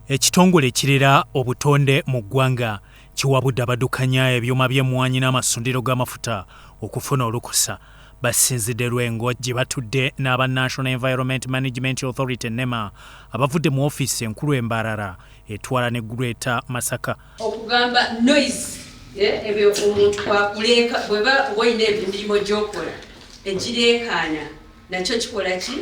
Ekitongole ekirera obutonde mu ggwanga kiwabudde abaddukanya ebyuma by'emmwanyi n'amasundiro g'amafuta okufuna olukusa. Basinzidde Lwengo gye batudde n'aba National Environment Management Authority, NEMA, abavudde mu ofiisi enkulu e Mbarara etwala ne Greater Masaka. Okugamba noise ebyo omuntu kwakuleeka bweba olina emirimu gy'okola egireekaana nakyo kikola ki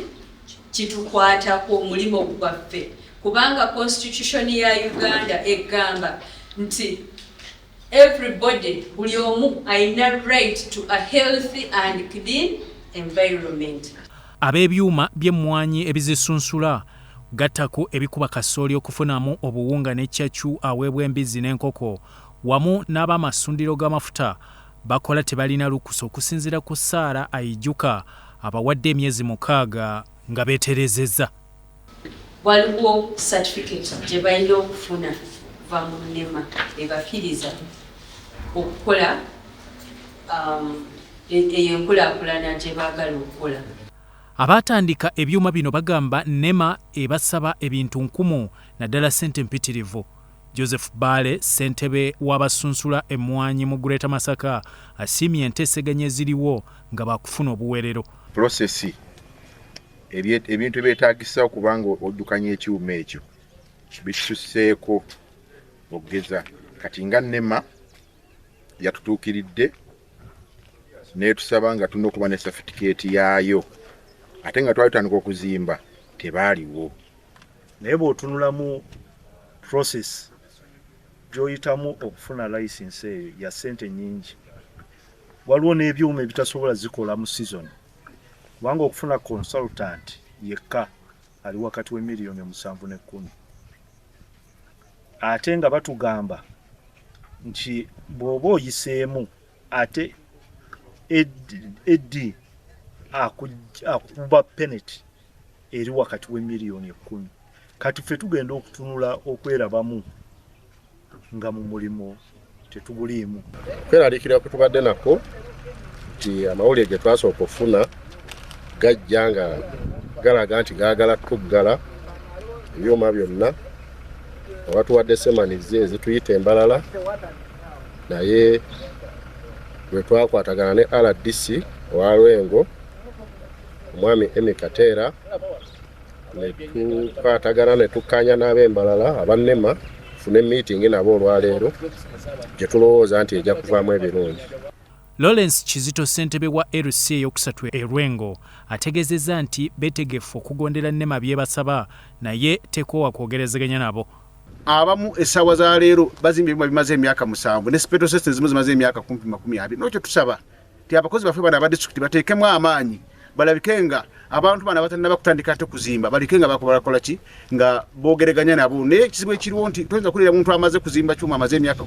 kitukwatako omulimu gwaffe kubanga constitution ya Uganda egamba nti everybody buli omu alina right to a healthy and clean environment. Ab'ebyuma by'emmwanyi ebizisunsula gattako ebikuba kasooli okufunamu obuwunga ne ccacu aweebwa embizzi n'enkoko wamu n'abamasundiro g'amafuta bakola tebalina lukusa okusinziira ku Sarah Aijuka abawadde emyezi 6 nga beeterezezza. Waliwo certificate gye balina okufuna okuva mu NEMA ebakkiriza okukola eyo enkulaakulana gye baagala okukola. Abaatandika ebyuma bino bagamba NEMA ebasaba ebintu nkumu naddala ssente mpitirivu. Joseph Bbaale ssentebe w'abasunsula emmwanyi mu Greater Masaka asiimye enteeseganya eziriwo nga baakufuna obuweerero. Process ebintu ebyetaagisa okuba nga oddukanya ekyuma ekyo bitususseeko okugeza kati nga NEMA yatutuukiridde n'etusaba nga tulina okuba ne satifikeeti yaayo ate nga twali tutandika okuzimba tebaaliwo. Naye bw'otunulamu process gy'oyitamu okufuna license eyo ya ssente nnyingi. Waliwo n'ebyuma ebitasobola zikola mu season kubanga okufuna consultant yekka ali wakati w'emiliyoni 7 ne 10 ate nga batugamba nti bw'oba oyiseemu ate AD akuba penalty eri wakati w'emiliyoni 10. Kati ffe tugenda okutunula okwerabamu nga mu mulimu tetuguliimu. Kweraliikirira kwe tubadde nako nti amawulire ge twasooka okufuna gajja nga galaga nti gaagala tuggala ebyuma byonna nga batuwadde semanizi ezituyita embalala, naye bwe twakwatagana ne RDC owa Lwengo omwami Emmy Kateera ne tukwatagana ne tukkaanya n'ab'embalala aba NEMA tufune meeting nabo olwaleero gye tulowooza nti ejja kuvaamu ebirungi. Lawrence Kizito ssentebe wa LC eyokusatu e Lwengo ategeezezza nti beetegefu okugondera NEMA by'ebasaba naye tekoowa kwogerezeganya nabo. Abamu essaawa za leero bazimbye ebyuma bimaze emyaka 7 ne special systems ezimu zimaze emyaka kumpi 20. N'ekyo tusaba nti abakozi baffe bano aba disitulikiti bateekemu amaanyi balabike nga abantu bano abatannaba kutandika ate kuzimba baleke nga bakola ki nga boogereganya nabo. Naye ekizibu ekiriwo nti toyinza kuleera muntu amaze kuzimba kyuma amaze emyaka 10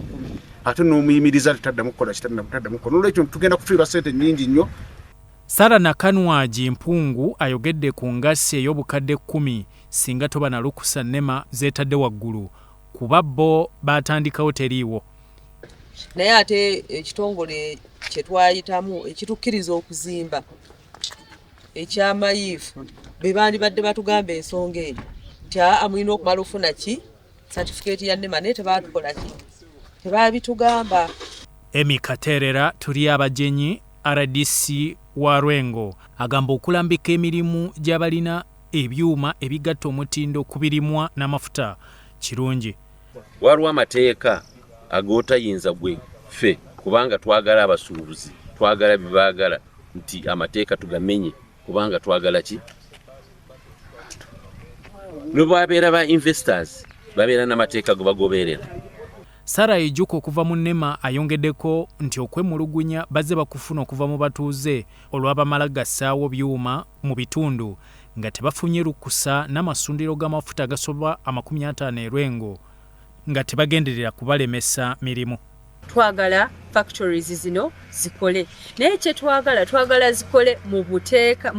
ate n'omuyimiriza taddamu kukola ki taddamu kukola. N'olwekyo tugenda kufiirwa ssente nnyingi nnyo. Sarah Nakanwagi Mpungu ayogedde ku ngassi ey'obukadde 10 singa toba na lukusa NEMA zeetadde waggulu kuba bo baatandikawo teriiwo. Naye ate ekitongole kye twayitamu ekitukkiriza okuzimba ekyamayiifu be bandibadde batugamba ensonga eno nti aa mulina okumala ofuna ki satifikeeti ya NEMA, naye tebaatukola ki tebaabitugamba. Emmy Katerera tuli abagenyi RDC wa Lwengo agamba okulambika emirimu gy'abalina ebyuma ebigatta omutindo ku birimwa n'amafuta kirungi. Waliwo amateeka ag'otayinza gwe ffe kubanga twagala abasuubuzi, twagala bye baagala nti amateeka tugamenye kubanga twagala ki? Ne babeera ba investors babeera n'amateeka ge bagoberera. Sarah Ijuka okuva mu NEMA ayongeddeko nti okwemulugunya bazze bakufuna okuva mu batuuze olw'abamala gassaawo byuma mu bitundu nga tebafunye lukusa n'amasundiro g'amafuta agasoba 50 e Lwengo nga tebagenderera kubalemesa mirimu. Twagala factories zino zikole, naye kye twagala twagala zikole mu buteeka,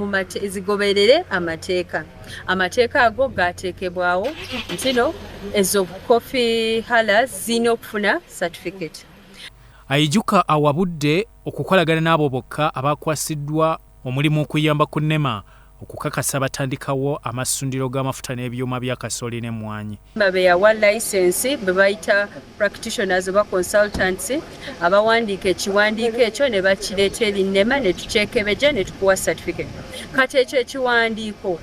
zigoberere amateeka. Amateeka ago gateekebwawo nti no ezo coffee hullers zirina okufuna certificate. Aijuka awabudde okukolagana n'abo bokka abakwasiddwa omulimu okuyamba ku NEMA okukakasa abatandikawo amasundiro g'amafuta n'ebyuma bya kasooli n'emmwanyi. Be yawa license be bayita practitioners oba consultants abawandiika ekiwandiiko ekyo ne bakireeta eri NEMA ne tukyekebejja ne tukuwa certificate. Kati ekyo ekiwandiiko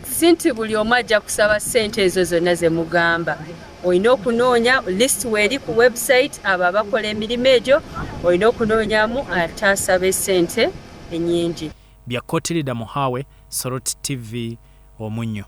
si nti buli omu ajja kusaba ssente ezo zonna ze mugamba. Olina okunoonya list weeri ku website abo abakola emirimu egyo, olina okunoonyamu ataasaba essente ennyingi. Bya Cotilida Muhawe, Soroti TV, Omunnyo.